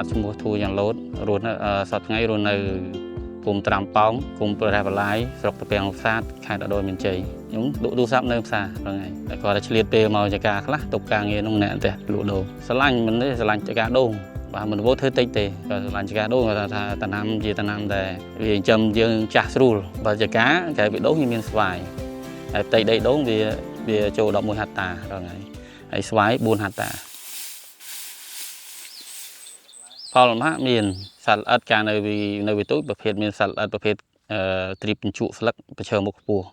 បាទឈ្មោះធូយ៉ាងឡូតរស់នៅសប្តាហ៍ថ្ងៃរស់នៅភូមិត្រាំប៉ោងឃុំព្រះបន្លាយស្រុកតាពាំងផ្សារខេត្តឧត្តរមានជ័យខ្ញុំលក់ទូរស័ព្ទនៅផ្សារហ្នឹងហើយតែគាត់តែឆ្លៀតពេលមកចការខ្លះទុកការងារនោះអ្នកផ្ទះលក់ដូរស្រឡាញ់មិនទេស្រឡាញ់ចការដូងបាទមិនវល់ធ្វើតិចទេគាត់ស្រឡាញ់ចការដូងគាត់ថាតំណាំជាតំណាំដែលវាចិញ្ចឹមយើងចាស់ស្រួលបើចការកែពីដូងវាមានស្វាយហើយផ្ទៃដីដូងវាចូល11ហិកតាហ្នឹងហើយហើយស្វាយ4ហិកតាផលលំបាកមានសត្វល្អិតកាលនៅវាទូចប្រភេទមានសត្វល្អិតប្រភេទទ្រីបជញ្ជក់ស្លឹកប្រឈើមុខខ្ពស់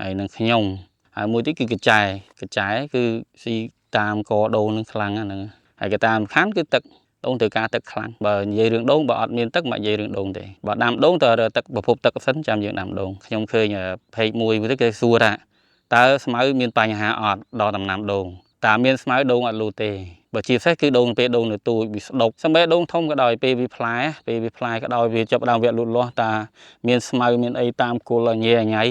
ហើយនឹងខ្ញុំហើយមួយទៀតគឺកញ្ចែកញ្ចែគឺស៊ីតាមកដូងនឹងខ្លាំងហ្នឹងហើយកតាមសំខាន់គឺទឹកដូងត្រូវការទឹកខ្លាំងបើនិយាយរឿងដូងបើអត់មានទឹកមិននិយាយរឿងដូងទេបើដាំដូងតើទឹកប្រភពទឹកសិនចាំយើងដាំដូងខ្ញុំឃើញផេកមួយទៅគេសួរថាតើស្មៅមានបញ្ហាអត់ដល់ដំណាំដូងតើមានស្មៅដូងអត់លូទេបើជាពិសេសគឺដូងពេលដូងនៅទូចវាស្ដុកសម្បីដូងធំក៏ដោយពេលវាផ្លែពេលវាផ្លែក៏ដោយវាចាប់ដើមវាលូតលាស់តាមានស្មៅមានអីតាមគល់ញ៉ៃញ៉ៃ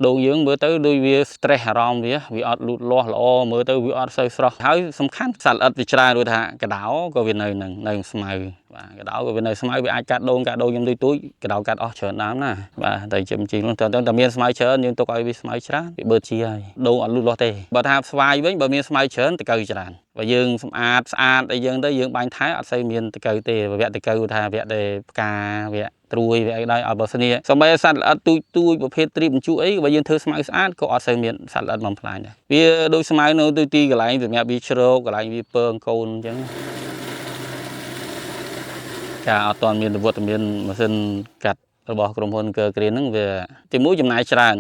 ដូងយើងមើលទៅដូចវា stress អារម្មណ៍វាអត់លូតលាស់ល្អមើលទៅវាអត់សូវស្រស់ហើយសំខាន់សត្វល្អិតវាច្រើនដូចថាកដោក៏វានៅនឹងនៅស្មៅបាទកដោក៏វានៅស្មៅវាអាចកាត់ដូងកាត់ដូងខ្ញុំទូចកដោកាត់អស់ច្រើនដើមណាបាទតែជាជីនោះតើតែមានស្មៅច្រើនយើងទុកឲ្យវាស្មៅច្រើនវាបឺតជាហើយដូងអត់លូតលាស់ទេបើថាស្វាយវិញបើមានស្មៅច្រើនតកៅច្រើនបើយើងសម្អាតស្អាតអីយើងទៅយើងបាញ់ថែអត់សូវមានតកៅទេវគ្គតកៅថាវគ្គដែលផ្កាវគ្គត្រួយវាអីដែរឲ្យបើស្នីសម្បីសត្វល្អិតទូចទូចប្រភេទទ្រីបជក់អីបើយើងធ្វើស្មៅស្អាតក៏អត់សូវមានសត្វល្អិតបំផ្លាញដែរវាដូចស្មៅនៅទីកន្លែងសម្រាប់វាជ្រកកន្លែងវាពងកូនអញ្ចឹងការអត់ទាន់មានវត្តមានម៉ាស៊ីនកាត់របស់ក្រុមហ៊ុនកើគ្រីនហ្នឹងវាទីមួយចំណាយច្រើន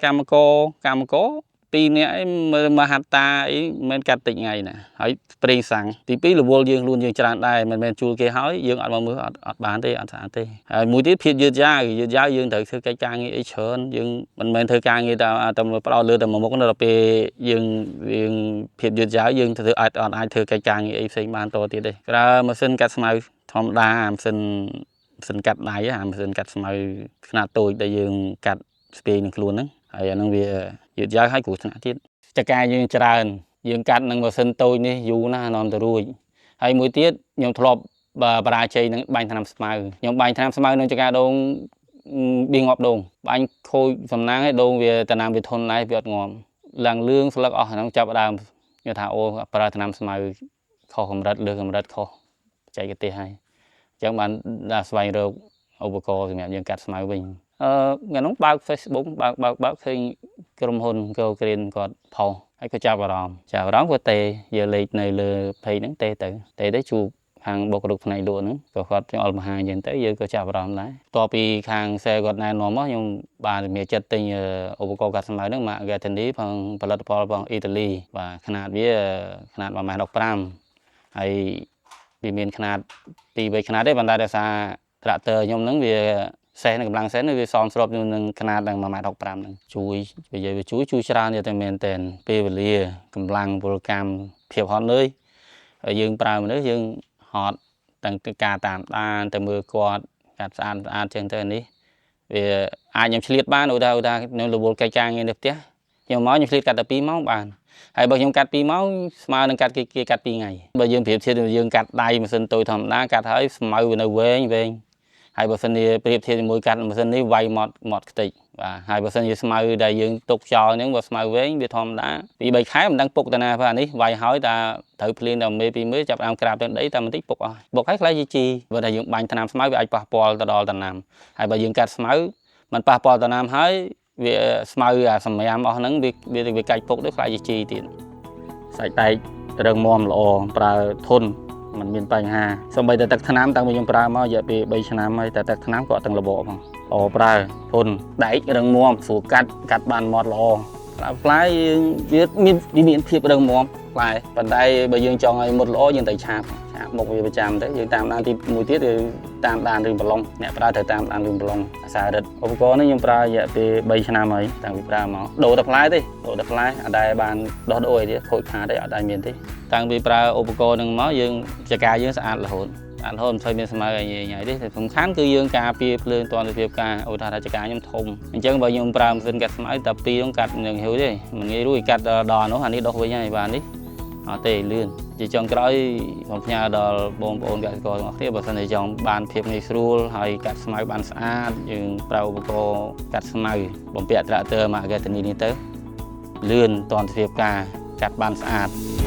កម្មករពីរនាក់អីមើលមហាតាអីមិនកាត់តិចថ្ងៃណាហើយប្រេងសាំងទីពីររវល់យើងខ្លួនយើងច្រើនដែរមិនមែនជួលគេហើយយើងអត់មកមើលអត់បានទេអត់ស្អាតទេហើយមួយទៀតភាពយឺតយ៉ាវយឺតយ៉ាវយើងត្រូវធ្វើកិច្ចការងារអីច្រើនយើងមិនមែនធ្វើការងារតែផ្ដោតលើតែមួយមុខដល់ពេលយើងភាពយឺតយ៉ាវយើងធ្វើអាចអត់អាចធ្វើកិច្ចការងារអីផ្សេងបានតទៀតទេប្រើម៉ាស៊ីនកាត់ស្មៅធម្មតាម៉ាស៊ីនកាត់ដៃអាម៉ាស៊ីនកាត់ស្មៅខ្នាតតូចដែលយើងកាត់ស្ពាយនឹងខ្លួនហ្នឹងហើយអាហ្នឹងវាយឺតយ៉ាវហើយគ្រោះថ្នាក់ទៀតចការយើងច្រើនយើងកាត់នឹងម៉ាស៊ីនតូចនេះយូរណាស់នាំទៅរួចហើយមួយទៀតខ្ញុំធ្លាប់បរាជ័យនឹងបាញ់ថ្នាំស្មៅខ្ញុំបាញ់ថ្នាំស្មៅនឹងចការដូងបៀងងាប់ដូងបាញ់ខូចសំណាងឲ្យដូងវាតំណាមវាធន់ដែរវាអត់ងាប់ឡើងលឿងស្លឹកអស់ហ្នឹងចាប់ដើមគេថាអូប្រើថ្នាំស្មៅខុសកម្រិតលើកម្រិតខុសបច្ចេកទេសហើយអញ្ចឹងបានដល់ស្វែងរកឧបករណ៍សម្រាប់យើងកាត់ស្មៅវិញថ្ងៃនោះបើក Facebook បើកឃើញក្រុមហ៊ុន Go Green គាត់ផុសហើយក៏ចាប់អារម្មណ៍គាត់ទេយកលេខនៅលើ page ហ្នឹងទេទៅជួបខាងបុគ្គលិកផ្នែកលក់ហ្នឹងក៏គាត់ចង់បង្ហាញយើងទៅយើងក៏ចាប់អារម្មណ៍ដែរតពីខាងសេគាត់ណែនាំមកខ្ញុំបានមានចិត្តទិញឧបករណ៍កាត់ស្មៅហ្នឹងមក Gatini ផងផលិតផលផងអ៊ីតាលីបាទខ្នាតវាខ្នាត1.15ម៉ែត្រហើយវាមានខ្នាតពី3ខ្នាតទេប៉ុន្តែដោយសារត្រាក់ទ័រខ្ញុំហ្នឹងវាសេះនឹងកម្លាំងសេះនេះវាសមស្របនឹងខ្នាតនឹង1.65ម៉ែត្រហ្នឹងជួយនិយាយវាជួយច្រើនតែមែនទែនពេលវេលាកម្លាំងពលកម្មភាពហត់នឿយហើយយើងប្រើមនុស្សយើងហត់ទាំងការតាមដានទៅមើលគាត់កាត់ស្អាតស្អាតចឹងទៅនេះវាអាចខ្ញុំឆ្លៀតបានឧទាហរណ៍ថាខ្ញុំរវល់កិច្ចការងារនៅផ្ទះខ្ញុំមកខ្ញុំឆ្លៀតកាត់តែ2ម៉ោងបានហើយបើខ្ញុំកាត់2ម៉ោងស្មើនឹងកាត់គេកាត់2ថ្ងៃបើយើងប្រៀបធៀបយើងកាត់ដៃម៉ាស៊ីនតូចធម្មតាកាត់ហើយស្មៅវានៅវែងវែងហើយបើសិនជាប្រៀបធៀបជាមួយកាត់ម៉ាស៊ីននេះវាយមាត់ខ្ទេចបាទហើយបើសិនជាស្មៅដែលយើងទុកចោលហ្នឹងបើស្មៅវែងវាធម្មតាពី3ខែមិនដឹងពុកតាណាព្រោះអានេះវាយហើយតាត្រូវភ្លៀងដល់មេ2មេចាប់ដើមក្រាបទៅដីតែបន្តិចពុកអស់ពុកហើយខ្លាចជាជីបើថាយើងបាញ់ថ្នាំស្មៅវាអាចប៉ះពាល់ទៅដល់ដំណាំហើយបើយើងកាត់ស្មៅมันប៉ះពាល់ដំណាំហើយវាស្មៅអាសម្រាមអស់ហ្នឹងវាកាច់ពុកទៅខ្លាចជាជីទៀតសាច់ដែករឹងមាំល្អប្រើធន់มันមានបញ្ហាសូម្បីតែទឹកថ្នាំតាំងពីខ្ញុំប្រើមករយៈពេល3ឆ្នាំហើយតែទឹកថ្នាំក៏អត់ទាំងរបកផងល្អប្រើធន់ដែករឹងមាំស្រួលកាត់បានម៉ត់ល្អផ្លែយើងវាមានភាពរឹងមាំផ្លែប៉ុន្តែបើយើងចង់ឲ្យមុតល្អយើងត្រូវឆាបមុខវាប្រចាំទៅយើងតាមដានទីមួយទៀតគឺតាមដានរឿងប្រឡងអ្នកប្រើត្រូវតាមដានរឿងប្រឡងអាសារឹតឧបករណ៍នេះខ្ញុំប្រើរយៈពេល3ឆ្នាំហើយតាំងពីប្រើមកដូរតែផ្លែទេដូរតែផ្លែអត់ដែលបានដោះដូរអីទេខូចខាតទេអត់ដែលមានទេតាំងពីប្រើឧបករណ៍នឹងមកយើងចការយើងស្អាតរហូតមិនសូវមានស្មៅអីញ៉ៃទេសំខាន់គឺយើងការពារភ្លើងទន្ទភាពការឧទាហរណ៍ថាចការខ្ញុំធំអញ្ចឹងបើខ្ញុំប្រើម៉ាស៊ីនកាត់ស្មៅតែពីរនោះកាត់នឹងហួយទេមិនងាយរួចកាត់ដល់នោះអានេះដោះវិញហើយបាទនេះអត់ទេលឿន ជាចុងក្រោយសូមផ្ញើដល់បងប្អូនកសិករទាំងអស់គ្នាបើសិនជាចង់បានភាពងាយស្រួលហើយកាត់ស្មៅបានស្អាតយើងប្រើឧបករណ៍កាត់ស្មៅបំពាក់ត្រាក់ទ័រម៉ាកកេតនីនេះទៅលឿនតនសភាពការកាត់បានស្អាត។